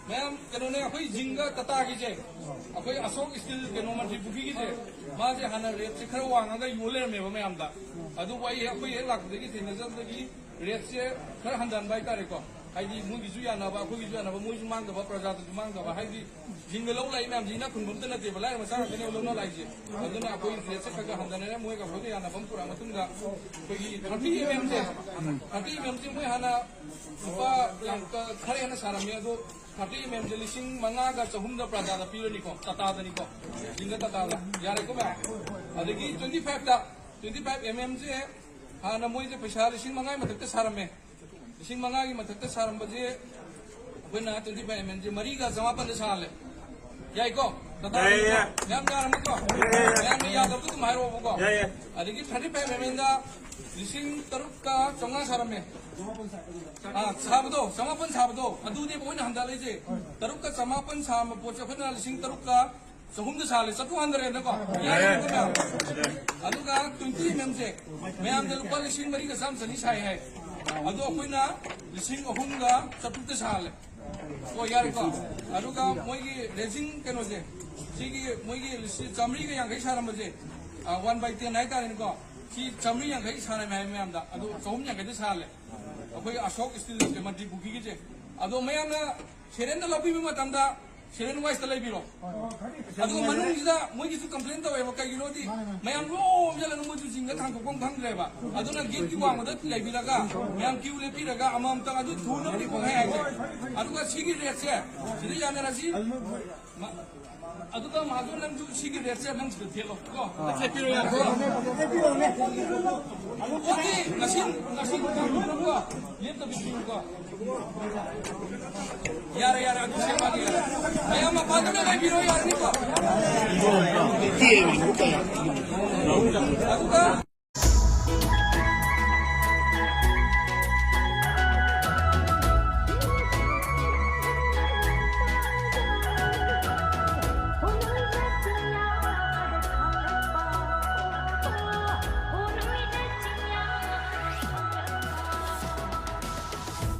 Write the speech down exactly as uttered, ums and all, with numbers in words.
ꯃꯌꯥꯝ ꯀꯩꯅꯣꯅꯦ, ꯑꯩꯈꯣꯏ ꯖꯤꯡꯒ ꯇꯥꯇꯥꯒꯤꯁꯦ, ꯑꯩꯈꯣꯏ ꯑꯁꯣꯛ ꯁ꯭ꯇꯤꯜ ꯀꯩꯅꯣ ꯃꯟꯇ꯭ꯔꯤ ꯄꯨꯈ꯭ꯔꯤꯒꯤꯁꯦ, ꯃꯥꯁꯦ ꯍꯥꯟꯅ ꯔꯦꯠꯁꯦ ꯈꯔ ꯋꯥꯡꯉꯒ ꯌꯣꯜ ꯂꯩꯔꯝꯃꯦꯕ ꯃꯌꯥꯝꯗ꯫ ꯑꯗꯨꯕꯨ ꯑꯩ, ꯑꯩꯈꯣꯏ ꯍꯦꯛ ꯂꯥꯛꯄꯗꯒꯤ ꯊꯦꯡꯅꯖꯕꯗꯒꯤ ꯔꯦꯠꯁꯦ ꯈꯔ ꯍꯟꯊꯍꯟꯕ ꯍꯥꯏꯇꯥꯔꯦꯀꯣ꯫ ꯍꯥꯏꯗꯤ ꯃꯣꯏꯒꯤꯁꯨ ꯌꯥꯅꯕ, ꯑꯩꯈꯣꯏꯒꯤꯁꯨ ꯌꯥꯅꯕ, ꯃꯣꯏꯁꯨ ꯃꯥꯡꯗꯕ, ꯄ꯭ꯔꯖꯥꯗꯁꯨ ꯃꯥꯡꯗꯕ꯫ ꯍꯥꯏꯗꯤ ꯖꯤꯡꯒ ꯂꯧ ꯂꯥꯛꯏ ꯃꯌꯥꯝꯁꯤ ꯏꯅꯥꯛ ꯈꯨꯟꯕ ꯑꯝꯇ ꯅꯠꯇꯦꯕ, ꯂꯥꯏꯔ ꯃꯆꯥ ꯉꯥꯛꯇꯅꯦꯕ ꯂꯧꯅ ꯂꯥꯛꯏꯁꯦ꯫ ꯑꯗꯨꯅ ꯑꯩꯈꯣꯏ ꯔꯦꯠꯁꯦ ꯈꯔ ꯈꯔ ꯍꯟꯊꯅꯔꯦ, ꯃꯣꯏꯒ ꯑꯩꯈꯣꯏꯒ ꯌꯥꯅꯕ ꯑꯃ ꯄꯨꯔꯛꯑ ꯃꯇꯨꯡꯗ ꯑꯩꯈꯣꯏꯒꯤ ꯊꯥꯔꯇꯤ ꯑꯦꯝ ꯑꯦꯝꯁꯦ, ꯊꯥꯔꯇꯤ ꯑꯦꯝ ꯑꯦꯝꯁꯦ ꯃꯣꯏ ꯍꯥꯟꯅ ꯂꯨꯄꯥ ꯌꯥꯝ ꯀ-, ꯈꯔ ꯍꯦꯟꯅ ꯁꯥꯔꯝꯃꯦ, ꯑꯗꯣ ꯊꯥꯔꯇꯤ ꯑꯦꯝ ꯑꯦꯝꯁꯦ ꯂꯤꯁꯤꯡ ꯃꯉꯥꯒ ꯆꯍꯨꯝꯗ ꯄ꯭ꯔꯖꯥꯗ ꯄꯤꯔꯅꯤꯀꯣ, ꯇꯥꯇꯥꯗꯅꯤꯀꯣ, ꯖꯤꯡꯒ ꯇꯥꯇꯥꯗ꯫ ꯌꯥꯔꯦꯀꯣ ꯃꯌꯥꯝ? ꯑꯗꯒꯤ ꯇ꯭ꯋꯦꯟꯇꯤ ꯐꯥꯏꯚꯇ, ꯇ꯭ꯋꯦꯟꯇꯤ ꯐꯥꯏꯚ ꯑꯦꯝ ꯑꯦꯝꯁꯦ ꯍꯥꯟꯅ ꯃꯣꯏꯁꯦ ꯄꯩꯁꯥ ꯂꯤꯁꯤꯡ ꯃꯉꯥꯒꯤ ꯃꯊꯛꯇ ꯁꯥꯔꯝꯃꯦ꯫ ꯂꯤꯁꯤꯡ ꯃꯉꯥꯒꯤ ꯃꯊꯛꯇ ꯁꯥꯔꯝꯕꯁꯦ ꯑꯩꯈꯣꯏꯅ ꯇ꯭ꯋꯦꯟꯇꯤ ꯐꯥꯏꯚ ꯑꯦꯝ ꯑꯦꯝꯁꯦ ꯃꯔꯤꯒ ꯆꯃꯥꯄꯟꯗ ꯁꯥꯍꯜꯂꯦ꯫ ꯌꯥꯏꯀꯣ? ꯇꯥꯇꯥ ꯌꯥꯏ, ꯌꯥꯏ, ꯌꯥꯏ꯫ ꯃꯌꯥꯝ ꯌꯥꯔꯝꯃꯀꯣ? ꯌꯥꯏ, ꯌꯥꯏ, ꯌꯥꯏ꯫ ꯃꯌꯥꯝꯅ ꯌꯥꯗꯕꯗꯣ ꯑꯗꯨꯝ ꯍꯥꯏꯔꯛꯑꯣꯕꯀꯣ꯫ ꯌꯥꯏ, ꯌꯥꯏ꯫ ꯑꯗꯒꯤ ꯊꯥꯔꯇꯤ ꯐꯥꯏꯚ ꯑꯦꯝ ꯑꯦꯝꯗ ꯂꯤꯁꯤꯡ ꯇꯔꯨꯛꯀ ꯆꯥꯝꯃꯉꯥ ꯁꯥꯔꯝꯃꯦ꯫ ꯑꯥ, ꯁꯥꯕꯗꯣ, ꯆꯃꯥꯄꯟ ꯁꯥꯕꯗꯣ, ꯑꯗꯨꯅꯦꯕ ꯑꯩꯈꯣꯏꯅ ꯍꯟꯊꯍꯜꯂꯛꯏꯁꯦ꯫ ꯇꯔꯨꯛꯀ ꯆꯃꯥꯄꯟ ꯁꯥꯔꯝꯕ ꯄꯣꯠꯁꯦ ꯑꯩꯈꯣꯏꯅ ꯂꯤꯁꯤꯡ ꯇꯔꯨꯛꯀ ꯆꯍꯨꯝꯗ ꯁꯥꯍꯜꯂꯦ, ꯆꯥꯇ꯭ꯔꯨꯛ ꯍꯟꯊꯔꯦꯅꯀꯣ꯫ ꯌꯥꯏ꯫ ꯌꯥꯏ, ꯌꯥꯏ꯫ ꯑꯗꯨꯒ ꯇ꯭ꯋꯦꯟꯇꯤ ꯑꯦꯝ ꯑꯦꯝꯁꯦ ꯃꯌꯥꯝꯗ ꯂꯨꯄꯥ ꯂꯤꯁꯤꯡ ꯃꯔꯤꯒ ꯆꯥꯝꯃ ꯆꯅꯤ ꯁꯥꯏ ꯍꯥꯏ꯫ ꯑꯗꯣ ꯑꯩꯈꯣꯏꯅ ꯂꯤꯁꯤꯡ ꯑꯍꯨꯝꯒ ꯆꯥꯇ꯭ꯔꯨꯛꯇ ꯁꯥꯍꯜꯂꯦ꯫ ꯑꯣ, ꯌꯥꯔꯦꯀꯣ? ꯑꯗꯨꯒ ꯃꯣꯏꯒꯤ ꯔꯦꯖꯤꯡ ꯀꯩꯅꯣꯁꯦ, ꯁꯤꯒꯤ ꯃꯣꯏꯒꯤ ꯂꯤꯁꯤꯡ ꯆꯥꯃꯔꯤꯒ ꯌꯥꯡꯈꯩ ꯁꯥꯔꯝꯕꯁꯦ, ꯑ, ꯋꯥꯟ ꯕꯥꯏ ꯇꯦꯟ ꯍꯥꯏꯇꯥꯔꯦꯅꯦꯀꯣ꯫ ꯁꯤ ꯆꯥꯃꯔꯤ ꯌꯥꯡꯈꯩ ꯁꯥꯔꯝꯃꯦ ꯍꯥꯏ ꯃꯌꯥꯝꯗ, ꯑꯗꯣ ꯆꯍꯨꯝ ꯌꯥꯡꯈꯩꯗ ꯁꯥꯍꯜꯂꯦ꯫ ꯑꯩꯈꯣꯏ ꯑꯁꯣꯛ ꯁ꯭ꯇꯤꯜꯁꯦ, ꯃꯟꯇ꯭ꯔꯤ ꯄꯨꯈ꯭ꯔꯤꯒꯤꯁꯦ꯫ ꯑꯗꯣ ꯃꯌꯥꯝꯅ ꯁꯦꯔꯦꯟꯗ ꯂꯧꯕꯤꯕ ꯃꯇꯝꯗ ꯁꯦꯔꯦꯟ ꯋꯥꯏꯁꯇ ꯂꯩꯕꯤꯔꯣ꯫ ꯑꯗꯨꯒ ꯃꯅꯨꯡꯁꯤꯗ ꯃꯣꯏꯒꯤꯁꯨ ꯀꯝꯄ꯭ꯂꯦꯟ ꯇꯧꯋꯦꯕ, ꯀꯩꯒꯤꯅꯣꯗꯤ ꯃꯌꯥꯝ ꯂꯣꯏ ꯆꯠꯂꯒ ꯃꯣꯏꯁꯨ ꯖꯤꯡꯒ ꯊꯥꯡꯗꯣꯛꯐꯝ ꯈꯪꯗ꯭ꯔꯦꯕ꯫ ꯑꯗꯨꯅ ꯒꯦꯠꯀꯤ ꯋꯥꯡꯃꯗ ꯂꯩꯕꯤꯔꯒ ꯃꯌꯥꯝ ꯀ꯭ꯌꯨ ꯂꯦꯞꯄꯤꯔꯒ ꯑꯃꯃꯝꯇꯪ ꯑꯗꯨ ꯊꯨꯅꯕꯗꯤ ꯄꯣꯛꯍꯩ ꯍꯥꯏꯁꯦ꯫ ꯑꯗꯨꯒ ꯁꯤꯒꯤ ꯔꯦꯠꯁꯦ ꯁꯤꯗ ꯌꯥꯅꯔꯁꯤ꯫ ꯃ-, ꯑꯗꯨꯒ ꯃꯍꯥꯖꯣꯟ ꯅꯪꯁꯨ ꯁꯤꯒꯤ ꯔꯦꯠꯁꯦ ꯅꯪ ꯁꯤꯗ ꯊꯦꯠꯂꯣ ꯀꯣ꯫ ꯑꯝꯇ ꯊꯦꯠꯄꯤꯔꯣ ꯌꯥꯔꯦ꯫ ꯄꯣꯠꯇꯤ ꯉꯁꯤ, ꯉꯁꯤ ꯀꯣ, ꯂꯦꯞꯇꯕꯤ ꯄꯤꯌꯨꯀꯣ꯫ ꯌꯥꯔꯦ, ꯌꯥꯔꯦ, ꯑꯗꯨ ꯁꯦꯝꯃꯛꯑꯒꯦ꯫ ꯃꯌꯥꯝ ꯃꯄꯥꯟꯗꯨꯗ ꯂꯩꯕꯤꯔꯣ, ꯌꯥꯔꯅꯤꯀꯣ꯫ ꯑꯗꯨꯒ